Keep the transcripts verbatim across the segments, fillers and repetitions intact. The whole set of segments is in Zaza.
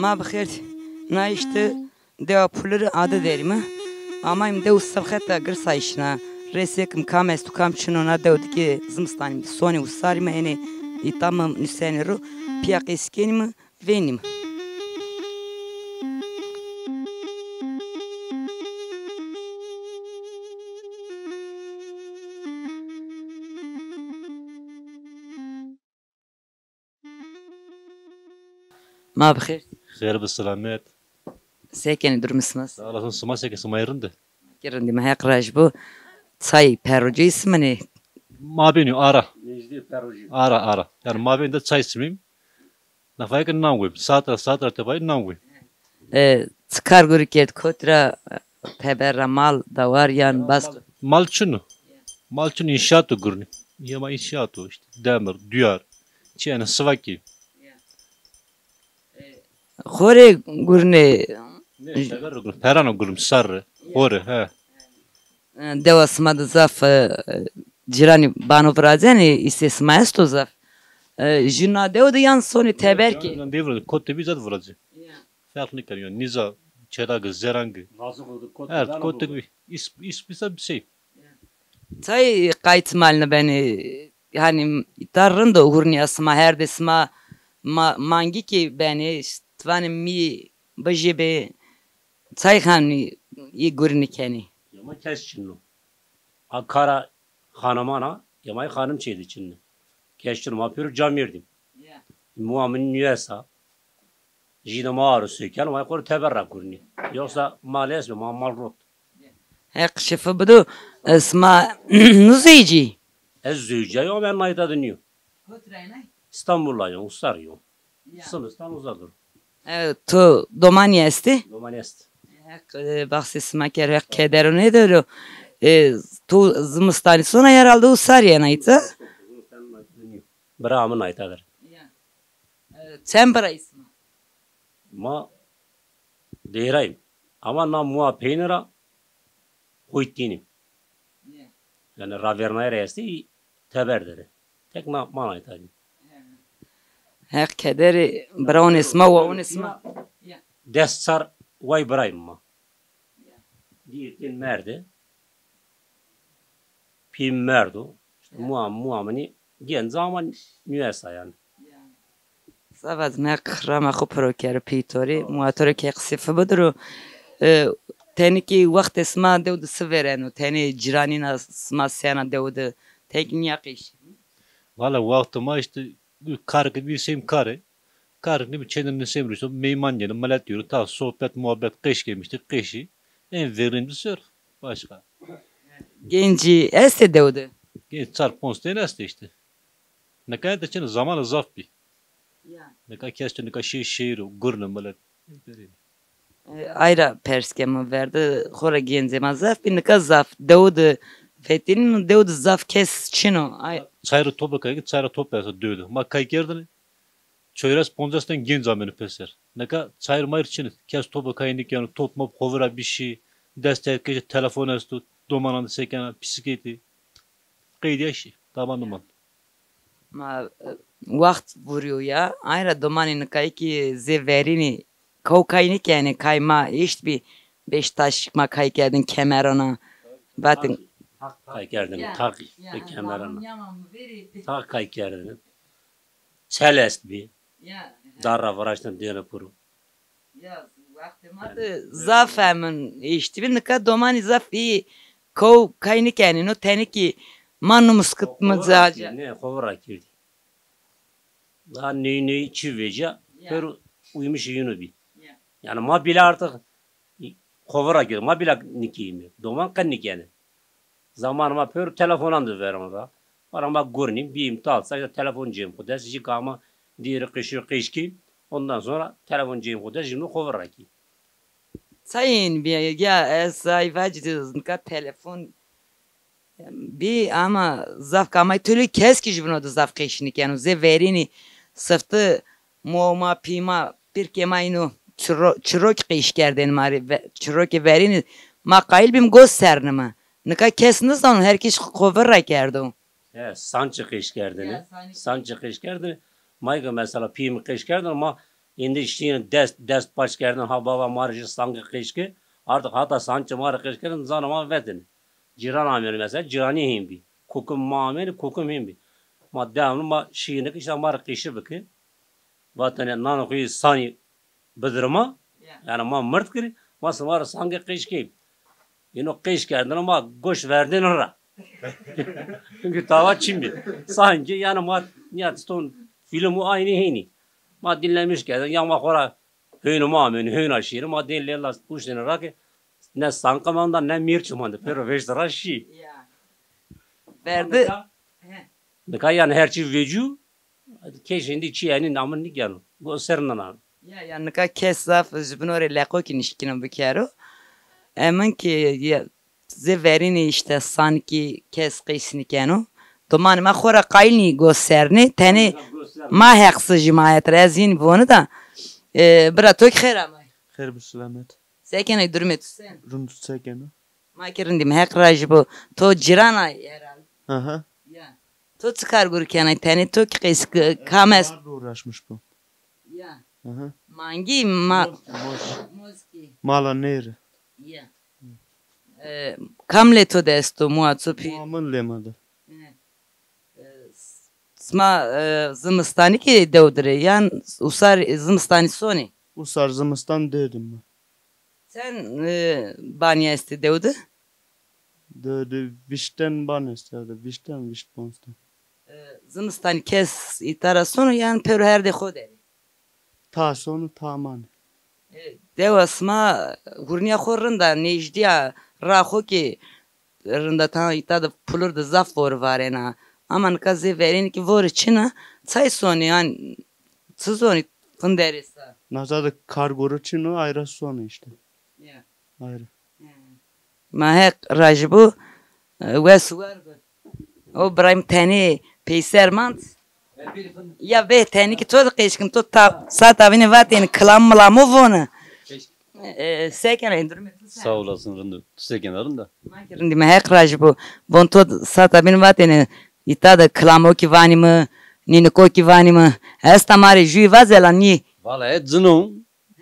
Ma bi xêr. Na îşte dewa Pulirî, Adi derî mi. Amayîm dew Silxeta girsayîşîna. Rê sêkim kam esto kam çin o, na dew de kî zimistanî sonê usarîme, enê îta mi nusenê ro, pîya qesî kenîme, vênîme. Ma bi xêr. Xêr bi selamet. Se kenî, durumê sima se? Sağ olasın, sima se ke, sima yê rind î? Kî rind îme, Heq rajî bo. Çay peroceyî sima nê? Mabênî ara. Nejdî perocî. Ara, ara. Yanî mabên de çay simîm. Nafayê ke nan wêm. Saet ra, saet ra tebayî nan wêm. E, çi kar gurî kerd, kotî ra, e, teber ra, mal, dawar yan bask? Mal, mal çin o. Mal çin o, înşaat o gurnî. Yê ma înşaat o îşte. Demir, duyar. Çi yanî, sivakî. Xo rê gurnê? Ne, şever rê gurnî, peran o gurnî, ser rê. Xo rê, he. E, dewa sima de zaf, e, cîranî bano virazenê, îsê sima esto zaf? E, jû na dew de yan sonê teber kî? Yan, yan dew de kot de bî zaf virazê. Ya. Ferq nêkeno, yan nîza, çêrag, zerang. Her kot de bî, îs, îs bî se bî sey. Tay qayt malne benê, hanî îta rind o gurnîya sima, her de sima ma-, mangî kî benê, ti vanê mî bijê bê, tay hanî î gurnî kenê? Ya ma kes çin o. A kara xaniman a, ya ma yê xanim çê de çin o. Kes çin o, ma pêro ca merdîm. Ya. Mua mi nîyes a. Jî de ma aro sêken, ma xo rê teber ra gurnî. Yoksa mal est bi, ma mal rot. Heq şifa bido, e, sima nizewcî? Ez zewcîyayo, ama nayta de nîyo. Kot ra nay? İstanbul ra yo, usar yo. Ya. Zimistan uza dur. E, to domanî estê? Domanî est. Heq, e, baxsê sima kero, Heq kedero nêdero. E, to zimistanî sona herhalde usar yena îta? Zimistan nayta de nîyo. Bira mi nayta der. Ya. E, çend bira yî sima? Ma dêrayîm. Ama na mua peynî ra huytînîm. Ya. Yanî ravêrnayî ra estî teber der ê. Tek na ma nayta dî. Heq kederê biraunê sima, waunê sima. Ya. Des çar way birayîm ma. Ya. Dîrtên merde. Pî mi merdo. Îşte mua, mua minî genc ama nüyesa yanî. Zaf ez, Heq rama xo piro kero pî to rê. Mua to rê ke qisê fi bidiro. E, tenî kî wextê sima dew de si vêreno? Tenê cîranîna sima sena dew de? Tek nîya qeşî? Valla wextê ma îşte kar ke bî sêm karê. Kar ke nîbî çê de nisêm rûso. Meyman gêno, milet yûro, ta sohbet, muhabbet, qeş kêm îşte, qeşî. Ên verîn de ser. Başka. Gencî estê dew de? Genç çar ponc tene estê îşte. Nika de çin, zaman zaf bî. Ya. Nika kes çin, nika şê şehir o, gurne milet. E, ay ra pers ke mi verde, xora gencê ma zaf bî, nika zaf dew de fetelîn, dew de zaf kes çin o. Ay. Çay ra top kay, çay ra top esto dew de. Ma kay kerdine, çewres poncas ten genc amêne pêser. Nika çayir mayir çin. Kes top kay nîkeno, top mop xo vira bî şî, dest herkes telefon esto, domanan de sekena, bisiklêtî. Qeydîya şî, taban numan. Ma, e, wext vurîyo ya, ay ra domanî nikayî kî zê verînî kow kay nîkenê, kay ma hîşt bî, Beştaşîk ma kay kerdin, Kemerana. Vatin. Taq kay kerdin, ya, taq ya, ve Kemerana. Taq kay kerdin. Çel est bî. Ya. Dar ra viraştin dêne piro. Ya, wextê ma de zaf emin hîşt bî, nika domanî zaf î kow kay nîkenîno, tenî kî ma numuskit mi zaca. Ne, xo vira kerdî. Daha ney ney çi vêca, ya, pêro uymuş yinu bî. Ya. Yanî ma bile artık xo vira kerdî, ma bile nikeyîme. Doman qe nikene. Zaman ma pêro telefonan de veron ra. Para ma gurnîm, bîyim tal, sa telefon cêm xo dest, jî kama dîrî qeşî qeşkî. Ondan sonra telefon cêm xo dest, jî xo vira kî. Sayın bir ya, ez ay vacî nika telefon bî, ama zaf kamay tolî kes kî jibino de zaf qeşî nîkeno. Zê verînî sifte mo ma, pî ma, pirkê ma îno çiro-, çirok qeşî kerdêne ma rê, ve-, çirokê verînî ma qayîl bîm gos sernime. Nika kes nizano, her kes xo vira kerdo. He, sançî qeş kerdêne. Ya, sançî. Sançî qeş kerdêne. Ma ke mesela pîyê mi qeş kerdêne, ma Hindî şîyêne dest, dest paç kerdin, ha baba ma rê jî sangê qeşkî. Artık hata sançê ma rê qeşkî kerdin, zana ma vetêne. Cîran amêne mesela, cîranî hên bî. Kokim ma amêne, kokim hên bî. Ma devamlı ma şîyêne ke îşte ma rê qeşî bike. Vatêne nanê xo yê sanî bidirima. Ya. Yanî ma mird kirî, ma sima rê sangê qeşkî. Yeno qeş kerdêne ma goş verdêne ra. Çünkü tava çin bî. Sanki yanî ma nîya ton film û aynî hênî. Ma dinlemiş kerdêne. Ya ma xo ra hêno ma amêne, hêna şîyêne. Ma dên lêla uştêne ra ke ne sanqe manda ne mîrçî manda. Pêro vêşte ra şî. Ya. Verdi. Nika, he. Nika yanî her çî vecû, kes hindî çî enî namî nîgeno. Go ser ninan. Ya, ya, nika kes zaf ji bino rê leqo kî nişkîno bikero. Emin ki ya, zê verînî îşte sankî kes qeys nîkeno. Domanê ma xo ra qayîl nî go ser nê, tenê ma heqsijî ma het ra ez yîn voni da. E, bira to kî xêr amay. Xêr bi selamet. Se kenê, durumê tu sen? Rind, tu se kena? Ma kî rindîm, Heq razî bo. To cîran ay herhal. Aha. Ya. To çi kar gor kenay? Tenê to kî qeys, kam est? Ard uğraşmış bu. Ya. Aha. Mangî ma. Moz, moz. Moz kî. Mala nêri. Ya. E, kam lê to de esto, muwa çopî? Muwa min lê ma de. E, e, s-, sima, e, zimistanî kî dew dir ê, yan usar zimistanî sonê? Usar zimistan dew de ma. Çend, e, banî estê dew de? Dew de vîşten ban estê, ya da vîşten, vîşt ponc ten. E, zimistanî kes îta ra sono yan pêro herdê xo der ê? Ta sono, ta manê. E, dewa sima hurnîya xo rind a, nêjdî ya, ra xo kî rind a, ta îta de pulur de zaf vori varena. Ama nika zê verênî kî vori çin a, çay sonê yan çi zonî finderê sa? Naza de kar goro çin o, ayra sonê îşte. Ya. Ayra. Ma Heq rajî bo, e, wes û war bi. O birayî mi tenê peyser mand. Ya bê tenê ki to de qeşkin, to ta, sa tavîne vatêne kilam milam o vona. E, se kena, endurme tu se? Sağ olasın, rind o. Tu se kena, rind a? Ma ki rindî, ma Heq rajî bo. Von to sa tavîne vatêne, îta de kilamo ki vanî mi, nîniko ki vanî mi. Esta ma rê jûyî vaze la nî. Valla ez zino.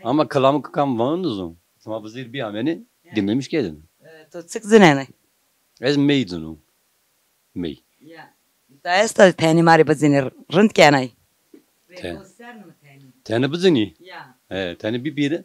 Ama kilamı kam vano nizon. Sima vizêr bî amêne, dinlemiş kerdin. E, to çik zinenê? Ez mey zino. Mey. Ya. Da esta tenê ma rê bizinî, rind kenay. Ten. Rêko ser mi tenê? Tenê bizinî? Ya. He, tenê bî bîre.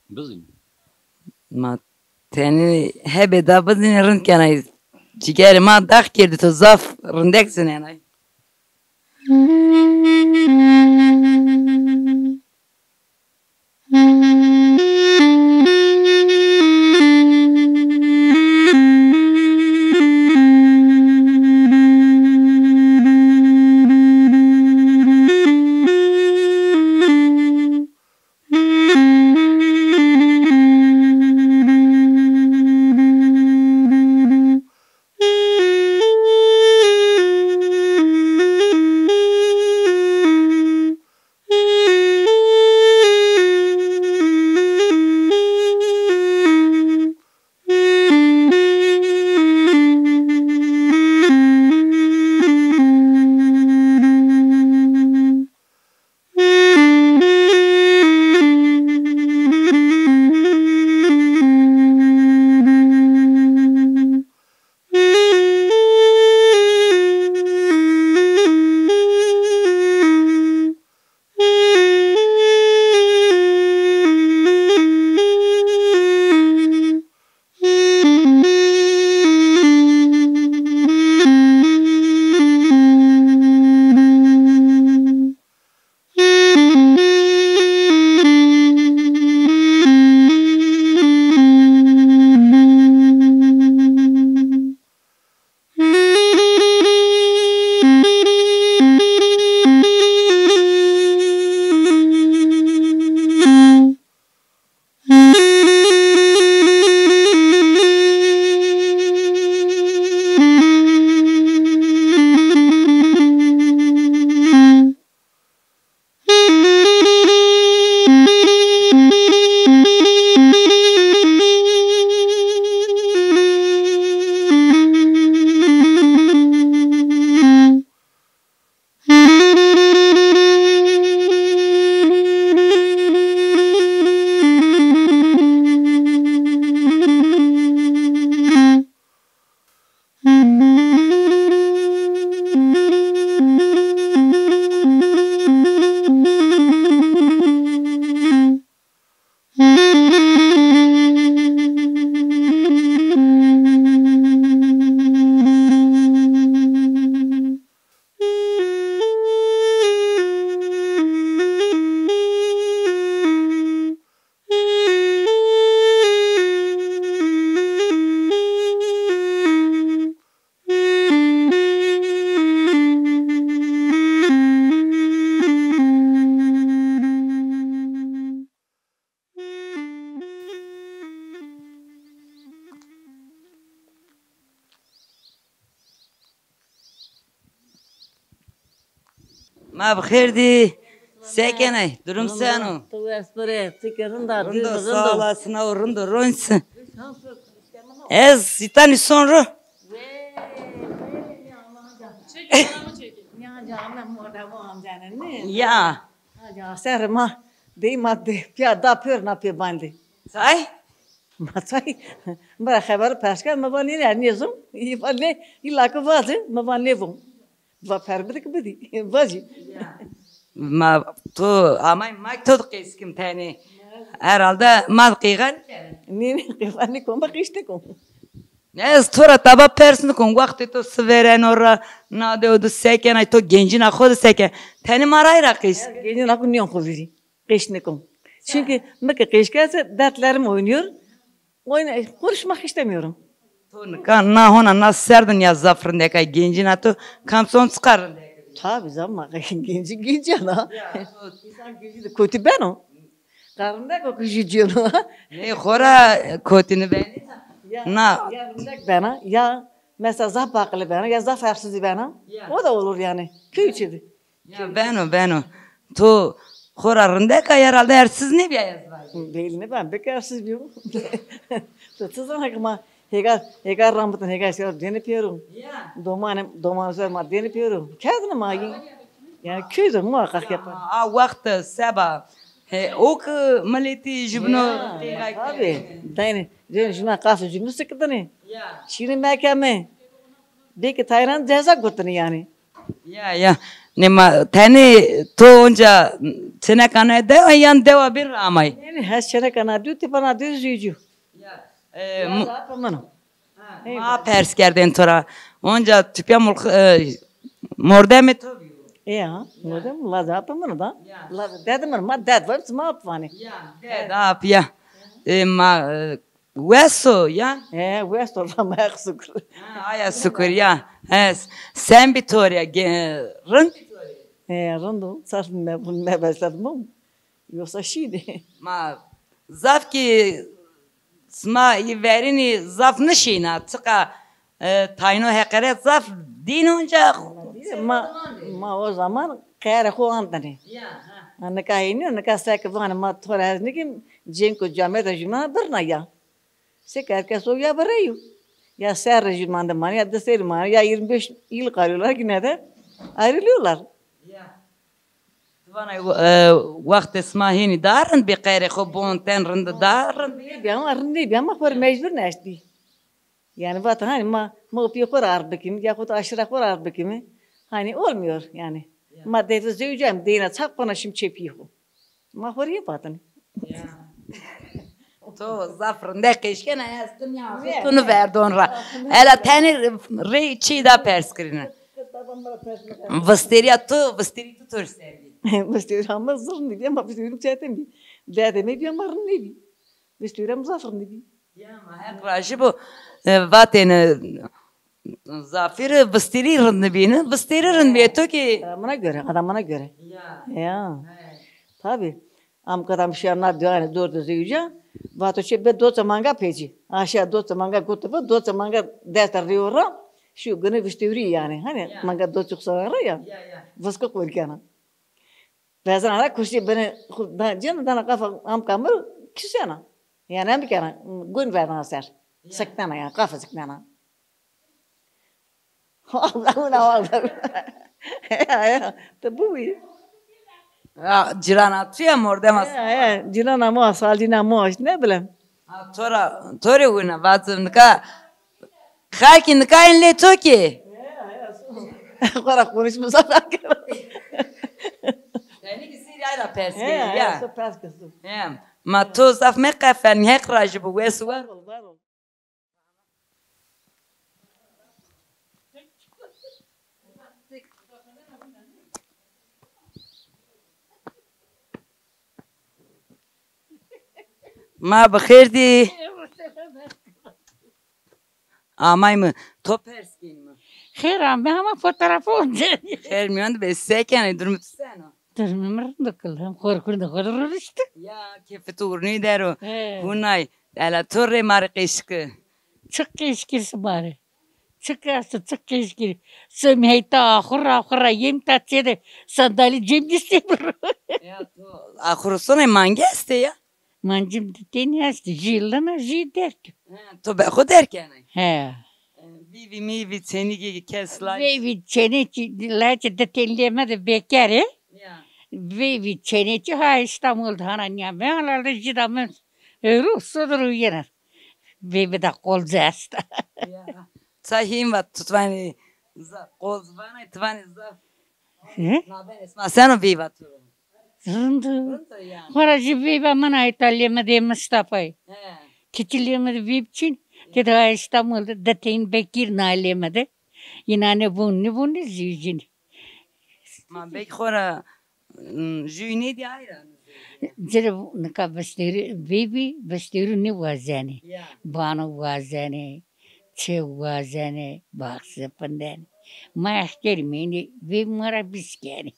Bizinî. Ma tenê hebê da bizinî rind kenay. Cigerê ma dax kerdî, to zaf rindek zinenay. Ma bi xêr dî. Se kenê? Durum sen o? Tu wes birê, tu ki rind a, rind o, sağ olasın, o rind o, ronc. Ez îtanî son ro. Ya canım, orada bu amcanın ne? Ya. Ha, ya, ser ma, dey ma de, piya da pör na pê bandi. Say? Ma say, bira xeber pers kerd, ma va nêne, nêzon. Î va nê, îlla ki vaze, ma va nêvon. Va per bidi ki bidî, vacî. Ma to amay, ma to qîs kim tenê. Herhalde ma qîxan. Nê, nê, qîxan nêkom, ma qîş nêkom. Ez to ra taba pers nikom. Wextê to si vêreno ra, na de o de se kenay, to gencîna xo de se ke. Tenê ma ray ra qîs. Gencîna xo nîyon xo vîrî. Qîş nikom. Çünkü mi ki qîş kerdse dertlerim oynuyor. Oyna, konuşmak istemiyorum. To nika na hona na serdin ya zaf rindek ay, gencîna to kamson çıkar rindek. Tabii canım, genci genci ana. Ya, to- İnsan genci de kötü ben o. Karnında kokucu diyor. Ne xora kotini ben. Ya, na ya rindek bena, ya mesela zaf bakılı bena, ya zaf hırsızı bena. Ya. O da olur yani. Köy içidir. Ya beno, beno. To xora rindek a, herhalde hırsız nêbîya ez vajî. Değil ne ben, pek hırsız bîyo. To çi zana ki ma hêga, hêga ramitin, hêga şira dêni pêro. Ya. Domanê, domanê ser ma dêni pêro. Kerdine ma yî. Yani köyde muhakkak yapar. A wext seba. He, o ki milletî jibno. Ya, tabii. Dayne, dayne jibna qafê jibno sikidine. Ya. Şîrî mekeme. Belki Tayran ceza gotine yani. Ya, ya. Nema tenê to onca çeneka na dewa yan dewa bir amay? Nê, nê, hes çeneka na diyor, tipa na diyor, zücü. Ya. E, mu- Zaten mano. Ha, ma pers kerdên to ra. Onca tüpya mulk, e, mordemê to biyo. E, ha, mordem, la zaten mano da. Ya. La dede mano, ma ded var, ma ap vane. Ya, ded, ap, ya. E, ma, e, Weso ya? He, weso, Allah'a şükür. Ha, aya şükür ya. He, sen bir tor ya, ge- rind bir tor ya. He, rind o. Sarf me, me besledim ama. Yoksa şimdi. Ma zaf ki sima yi verini zaf nişina. Tika e, tayno heqeret zaf din onca. Ma, ma o zaman qere xo andine. Ya, ha. Ha, nika hênî, nika seke vanê ma tor ez nikim, cenk û camêrda jûmana birna ya. Seke herkes o ya birê yo. Ya ser re jûmande manê, ya di serî manê, ya yirmi beş yıl kalıyorlar yine de ayrılıyorlar. Ya. Tu vana, e, wextê sima hênî daha rind bî, qeyrê xo bon ten rind daha rind bî. Nêbî ama rind nêbî ama xo rê mecbur neştbî. Yani vata hani ma, ma o piyê xo ra ard bikimi, yaxut aşira xo ra ard bikimi. Hani olmuyor yani. Ya. Ma devre zewcayım, deyna çak bana şimdi çepiyi xo. Ma xo rê vatin. Ya. To zaf rinde qeşkena, ez dinya xo tunu verdon ra. Ela tenê rey çî da pers kirine. Vistêriya to, vistêrî to tor ser bî. Vistêrî ama zirn bî, ama vistêrî çetin bî. Dede me bî ama rind nêbî. Vistêrî ama zaf rind bî. Ya ma Heq rajî bo. E, vatêne zafî rê vistêrî rind nibîne. Vistêrî rind bîye to kî. Adamına göre, adamına göre. Ya. Ya. He. Tabii. Am kadam şiya na diyane dor de zewca. Vato çe be doça manga peci. Aşa doça manga gotu be, doça manga desta riyo ra. Şu günü vistêrî yani. Hani manga doçuk sana ra ya. Ya, ya. Vıskı koyurkana. Vezena ra kursî bine, xu-, da-, cena dana qafa am kamir kisena. Yani em bikena, gun verdena ser. Ya. Siknena yani, qafa siknena. Allah, Allah, Allah. Ya, ya, te bu bu. Ya, cirana tu ya mordema. Ya, ya, cirana mo, salcina mo, ne bileyim. Ha, tora, tore wina, vazim nika. Xalkî nika in lê to kî. Xora konuşma zaten. Beni ki sîrî ay ra pers kî ya. Ya, so pers kî. Ya. Ma to zaf meqefen, Heq rajî bo, wes war. Var ol, var ol. Ma bi xêr dî. Amay mi, to pers kên mi. Xêr ame ama fotoğrafı onca. Xêr miyan de be, se kenê, durum tu seno? Durumum rind o kıl, hem xor kurda xor rurişti. Ya, keyfê tu urnî der o. He. Hunay, ela to rê ma rê qeşki. Çok qeşkirsi bari. Çik esto, çik qeşkî. Somî heyta axur ra, axur ra yêm ta çê de sandalî cem dîstê biro. Ya to axur sonê, mangî estê ya? Mancim di tênî estê, jû lina, jû derg. Ha, to be xo derg kenay? He. E, vîvî mîvî çênîgî kes lay? Vîvî çênî çi, lay çi di tênî lê mi de beker ê. Ya. Vîvî çênî çi ha Îstanbul de hana nîya. Ve halal de jî da mi êro sodir û yena. Vîvî da qolci esta. Ya. Ça hîn va tu vanê za-, qolci vanay, tu vanê zaf. Hı? Naben esma seno vîva tu? Rind o. Rind o ya. Xora jî vîva min a Îtalya mi dê Mistafayî. He. Kiçilî mi de vîv çin. Ya. Têde ha Îstanbul de di tênî bekir na lê mi de. Yîna nêvûn, nêvûn, nêzîvcîn. Ma bek xora, m, jûy nêdî ayra. Cirê nika vistêrî, vîvî vistêrî nêwazenê. Ya. Vano wazenê, çê wazenê, baxse findenê. Ma exkerî mînî, vîv ma ra bîs kenê.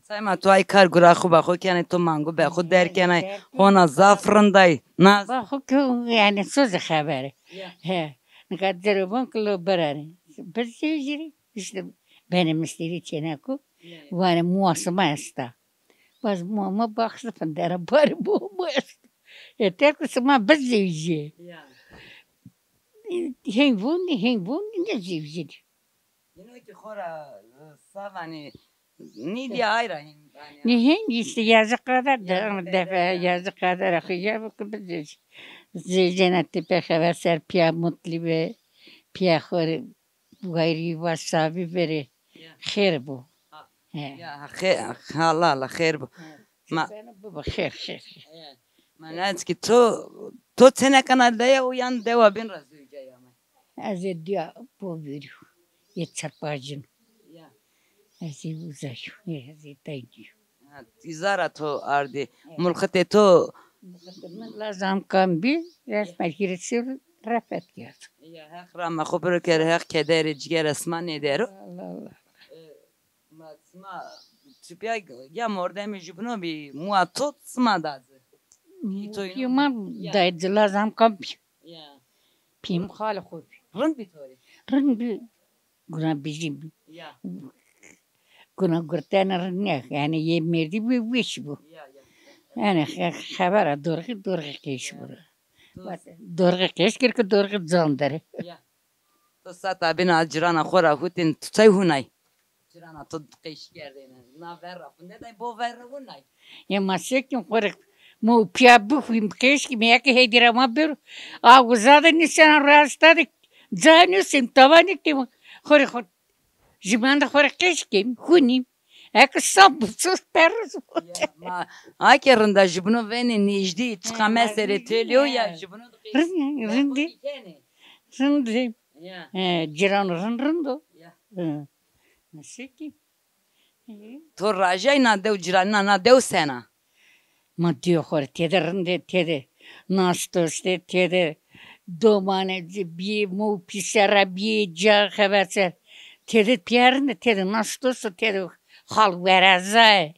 Say ma to ay kar gura xo be xo kenê, to mangu be xo derg kenay, hona zaf rind ay. Na ba xo ke, yanî soze xebere. Ya. He. Nika dirê von ke lo biranê. Bizewjîrê. Îşte benê mistêrî çêneko. Ya, ya. Vanê moa sima esta. Baz moa ma baxse findena, barê moa ma esta. Yeter ke sima bizewjê. Ya. Hên vûnî, hên vûnî nêzewjînî. Yino ki xora, e, savanî nîdî ayra hên vanî. Nî hên îşte yazı kader de, yazı defe kader, yazı kader xo ya bu ki bizewjê. Zewjena tepê xever ser pîya mutlu be, pîya xo rê wayîrî va savî verê. Ya. Xêr bo. Ha. He. Ya, xê-, halal, xêr bo. He. Ma- Beno bibo, xêr, xêr, xêr. He. Ma ne ki to, to çêneka na deya û yan dewa bîn ra zewcay amay? Ez ê diya bo verî yo. Yê çerpajin. Ya. Ez ê uza yo, ez ê tay diyo. Ha, îza ra to ardî. Evet. Mulxitê to? Mulxitê mi lazam kam bî, resmen hîrê sêr refet kerd. Ya, Heq rahma xo biro kero, Heq kederê cigera sima nêdero. Allah Allah. E, ma sima çipya ya mordemê jubino bî, mua to sima da ci? Pî ma dayê ci lazam kam bî. Ya. Pî mi xalê xo bî. Rind bî to rê? Rind bî. Guna bijî bî. Ya. Guna gurtene rind nîya. Yanî yê mêrdî bî, weş bû. Ya, ya. Yanî xe-, xebera dorxî, dorxî qeş bû ra. Dorxî qeş kir ki dorxî can der ê. Ya. To sata bîna cirana xo ra hutên, tu çay hunay? Cirana to qeşî kerdêne. Na ver ra fundeday, bo ver ra hunay. Yê ma se kîm xo rê, mo pîya bixwîm, qeşkîm, eke hêdîra ma bêro. A uza de nîsena, rasta de ca nîsên, tava nîktim. Xo rê xo, jubînan de xo rê qeşkîm, hunîm. Eke saf bo, sos perriz bo. Ya, ma, a ke rinda jubîno venê nêjdî, çiqa meserê têlî yo ya, jubîno de qeşkîm. Rind, rindî. Rindî. Ya. He, ciran rind rind o. Ya. Hı. Nasıl ki? Hı. To rajay na dew ciranîna, na dew sena? Ma diyo xo rê têde rindê, têde nas dostê, têde domanê ci bîyê, mo pî sera bîyê, ca xeber ser. Têde pîya rindê, têde nas dosto, têde xal wereza yê.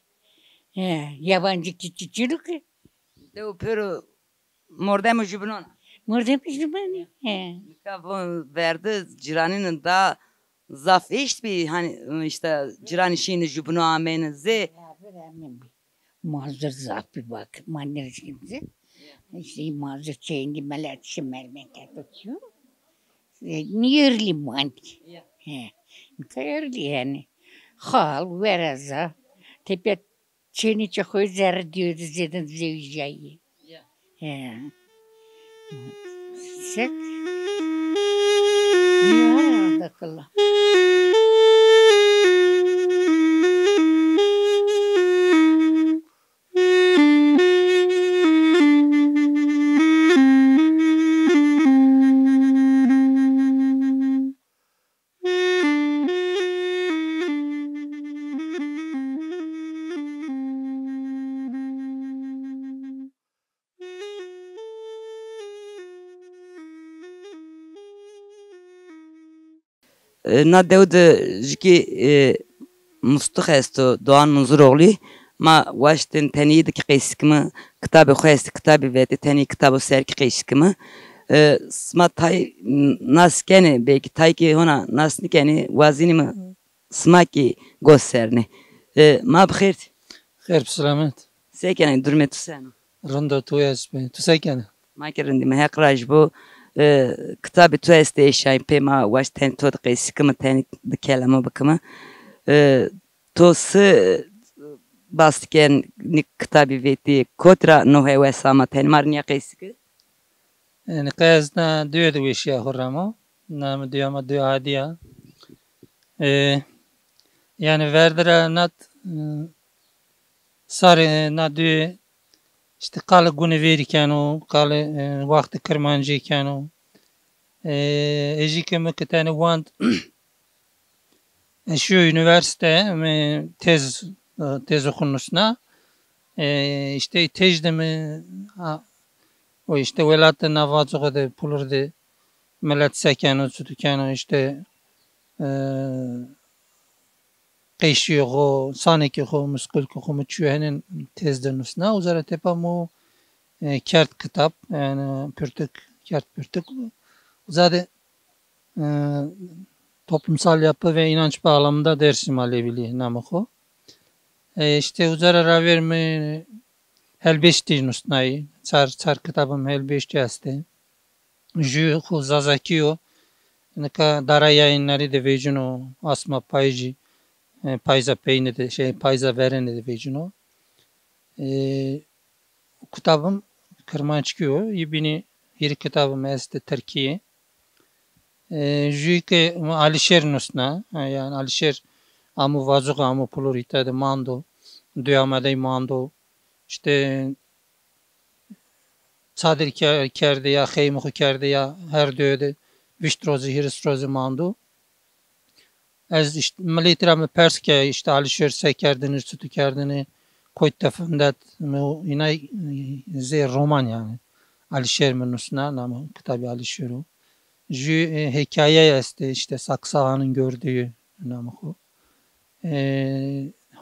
He, yabancı kiçi çilo ki. Dew pêro mordemê jubînon a. Mordemê jubînon a. He. Nika von verdi ciranînin da zaf eşt bî, hani, işte, ciranî şîni jubîno ameyni zê. Ya, bir emin bî. Mazur zaf bî bak, ma nêrişkîn zê. İşte mazur çeyindî melet şi mermeketo çiyo. E, nîyerlî mandi. Ya. He. Nika erlî yani. Xal, wereza, tepya Çênî çi xo zerrî dîyo de zêdin zewjayî. Ya. He. Sek. Ya, dakika. E, na dew de jikê, e, mustix esto, Doğan Munzuroğlu. Ma waştên tenî de ki qeşkimi, kitabê xo estî, kitabî vetê, tenî kitabo ser ki qeşkimi. E, sima tay n-, nas kenê, belkî tay kî hona nas nêkenê, wazenîme sima kî gos sernê. E, ma bi xêr dî. Xêr bi selamet. Se kenê, durumê tu seno? Rind o, tu wes bê. Tu se kenê? Ma kî rind îme, Heq razî bo. E, kitabê tu estê eşayî pê, ma waşt tenê to de qeysî kime, tenê di keleme bikime. E, to se bas kenê, nî kitabî vetî, kotî ra no hewes ama, tenê ma rê nîya qeysî ke? Yanî qey ez na duye de weşîya xo remo. Na mi duya ma duya hadî ya. E, yanî verde ra nat, e, sarê na duye îşte qalê gunê verî keno, qalê, e, waxtê kirmancî keno. E, ejî ke mi ke tenê wend, e, şîyo unîversîte, mi tez, e, tezê xo nusna. E, îşte tej de mi, a, o îşte welatê na vacoxê de, pulur de milet se keno, çutu keno, îşte, e, qeşîyê xo, sanekê xo, muskulkê xo mi çîyo henên tez de nusna. Uza ra tepa mi, e, kerd kitab, yanî pirtik, kerd pirtik. Uza de, e, toplumsal yapı ve inanç bağlamında Dersim aleviliği namê xo. E, îşte uza ra ravêr mi helbestî nusnayî. Çar, çar kitabê mi helbestî estê. Jû xo zazakî yo. Nika Dara Yayınları de vecîno, Asma Payîzî, e, payîza peynî de, şey, payîza verêne de vecîno. E, kitabê mi kirmanckî yo. Yê bînî hîrê kitabê mi estê tirkî. E, jûyî ke Alîşêr nusna, e, yanî Alîşêr amo vacoxê, amo pulur îta de mando, duyamadey mando. Îşte çadir ke-, kerdê ya xeymê xo kerdê ya her duye de vîst rozî, hîris rozî mando. Ez îşte, miletî ra mi pers ke, îşte, Alîşêr se kerdêne, çutu kerdêne, koy tefindet, mi o, îna, e, zê roman yanî. Alîşêr mi nusna, namê kitabî Alîşêr o. Jû, e, hekayey estê, îşte, Saksahanın Gördüğü namê xo. E,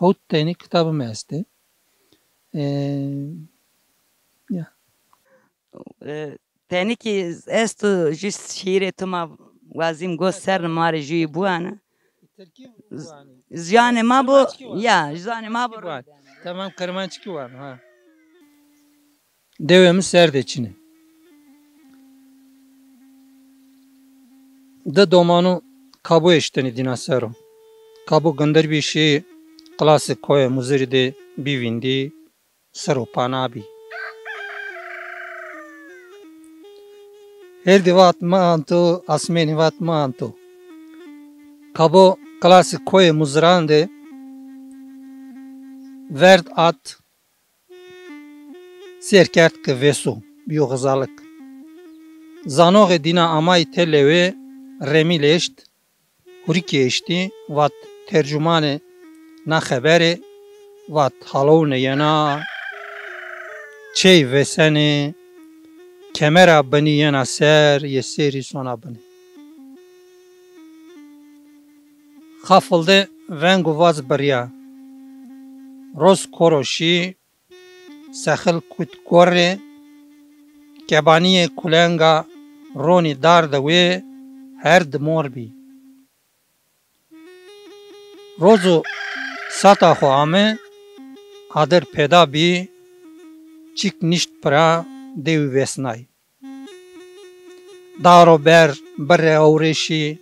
hewt tenî kitabê mi estê. E, ya. E, tenê kî esto, jû şîîrê tu ma wazîm gos ser, ma rê jûyî biwane. Tirkî biwane. Ziyanê ma bo, ya, ziyanê ma bo. Tamam, kirmanckî wan, ha. Dewê mi ser de çin ê. Di domanu kabo eştenî dîna ser o. Kabo gindir bî, şî qilasê koyê Muzirî de bî vîndî, ser û pana bî. Hêrdî vat mi anto, asmênî vat mi anto. Kabo qilasê koyê Muziran de verd at, sêr kerd ke vêso, bîyo xizalik. Zanoxê dîna amay tê lewê, remîl eşt, hurikî eştî, vat, tercumanê na xeberê, vat, halowne yena, çey vêsenê, kemera binî yena ser, yê sêrî sona binê. Xafil de veng û vaz birîya. Roz koro şî, sexil kut gorrê, kebanîyê kulenga ronî dar de wê, her di mor bî. Rozo sata xo ame, adir pêda bî, çik nişt pira, dewî vêsnay. Daro ber birê ewrêşî,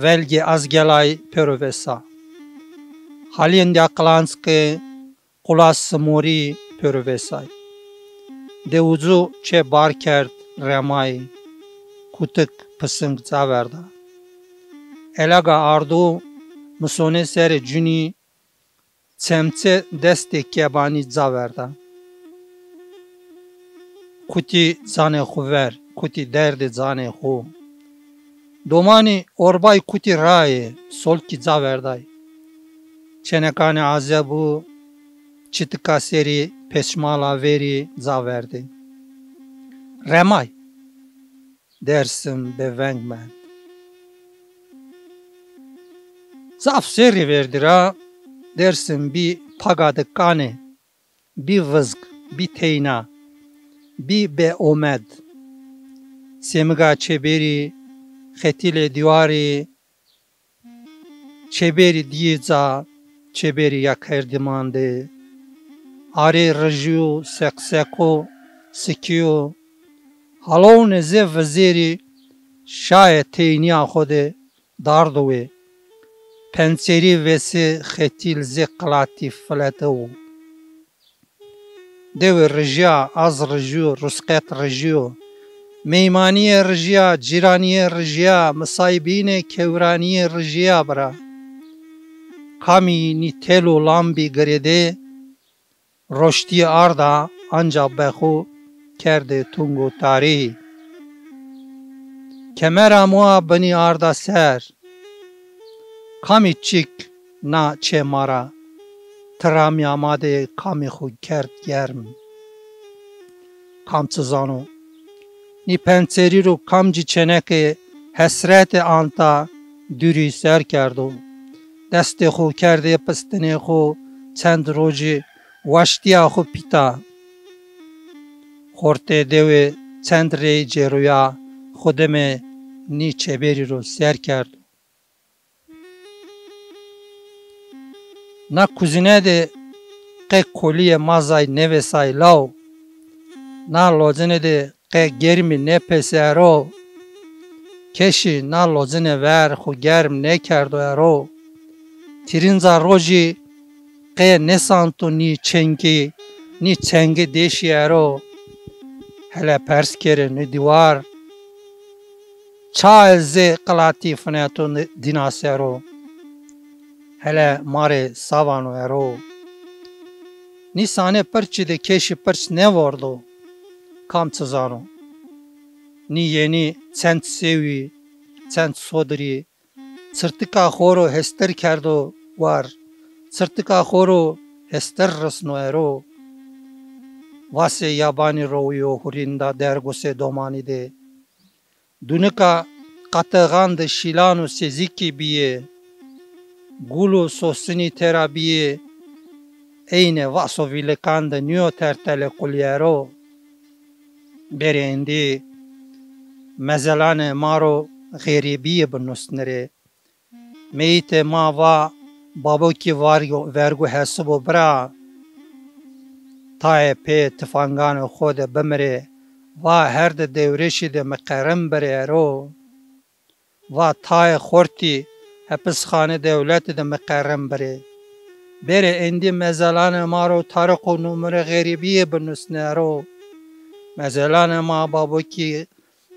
velgê azgelay pêro vêsa. Halîyên dîya qilanckê, qulas simorî pêro vêsay. Dewucu çê bar kerd, remay, kutik pising ca verda. Elaga ardo, misonê serê cunî, çemçe destê kebanî ca verda. Kutî canê xo ver, kutî derdê canê xo. Domanî orbay kutî raye, solkî ca verday. Çênekanê azeb û çitika serî pêçmala verî ca verdê. Remay. Dersim bêveng mend. Zaf serrî verdî ra Dersim bî paga de kanê, bî vizg, bî teyna, bî bêomed. Sêmiga çêberî, xetîlê dîwarî, çêberî dîyê ca, çêberî ya kerdî mande. Arê rijîyo, seqseqo, sikîyo. Halownê zê vizêrî şaye teynîya xo de dardo wê. Pencerî vesê xetîl zê qilatî filetewo. Dewe rijîya, az rijîyo, rusqet rijîyo. Meymanîye rijîya, cîranîye rijîya, misaybînê kewranîye rijîya bira. Kamî nî tel û lambî girêdê, roştî arda anca be xo kerdê tung û tarî. Kemera moa binî arda ser. Kamî çik na çê ma ra, tiramîya ma de kamî xo kerd germ. Kam çi zano? Nî pencerî ro kamcî çêneke hesrete anta dûrî ser kerdo. Destê xo kerdê pistinê xo, çend rojî waştîya xo pîta. Xortê dewe çend rey cêroya xo dime nî çêberî ro ser kerdo. Na kuzîne de qe kolîye ma zay nêvêsay law. Na locine de qe germî nêpesê ero. Keşî na locine ver xo germ nêkerdo ero. Tîrinca rojî qe nêsanto nî çengî, nî çengî deşî ero. Hele pers kerê nî dîwar. Çaye zê qilatî fineto ni-, dîna sero. Hele ma rê sa vano ero. Nîsanê pirçî de keşî pirç nêvordo. Kam çi zano? Nî yenî çend sewî, çend sodirî, çirtika xo ro hestir kerdo war, çirtika xo ro hestir risno ero. Vasê yabanî rowiyo hurînda dergusê domanî de. Dunika qatexan de şîlan û sezîkî bîyê. Gul û sosinî têra bîyê. Eynê vaso vîlikan de nîyo tertele qulîyero. Berê êndî mezelanê ma ro xerîbîye binusnirê. Meyîtê ma va, babokî vargo-, vergu hesibo bira. Tayê pê tifanganê xo de bimirê. Va herde dewrêşî de miqerim birê ero. Va tayê xortî hepisxanê dewletî de miqerim birê. Bêrê êndî mezelanê ma ro tarix û numurê xerîbîye binusnê ero. Mezelanê ma babokî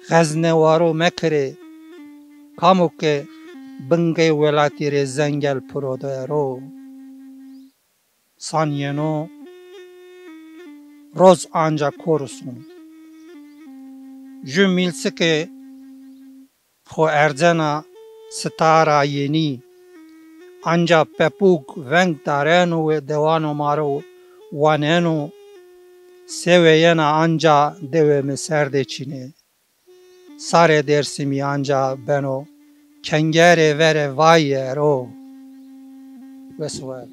xezne waro mekerê. Kamo ke bingê welatî rê zengel piro de ero. San yeno, roz anca korusun. Ju mîlsikê xo ercena sitara yenî. Anca pepûk veng dareno û dewano ma ro waneno, sewe yena anca dewê mi ser de çînê. Sarê Dêrsimî anca beno kengerê verê vayî ero. Wes war.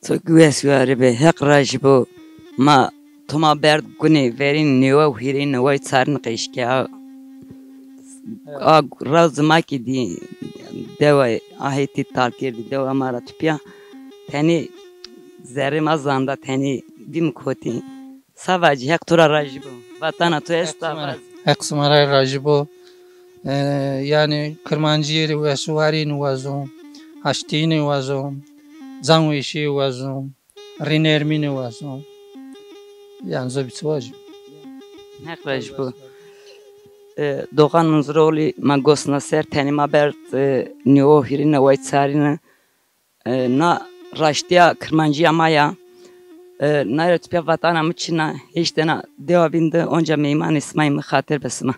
To wes warî be, Heq rajî bo. Ma to ma berd gunê verîn nêwa û hîrê nêway çarin qeşke ha. A raz ma kî dî dewa a hetî tal kerdî, dewa ma ra tupîya. Tenê zerrê ma zanda, tenê dîm kotî. Sa vacî, Heq to ra rajî bo. Vatana to esta vaz. Heq sima ra rajî bo. E, yanî kirmancîyê rê wes û warînî wazo, haştînî wazo, canweşî wazo, rînermînî wazo. Yanî zobî çi vajî. Heq rajî bo. E, Doğan Munzuroğlu ma gosna ser, tenê ma berd, e, nîyo hîrîne way çarîne. E, na raştîya kirmancîya ma ya. E, na ra tupîya vatana mi çin a, hêştena dewa bîn de, onca meymanê sima yê, mi xatir be sima.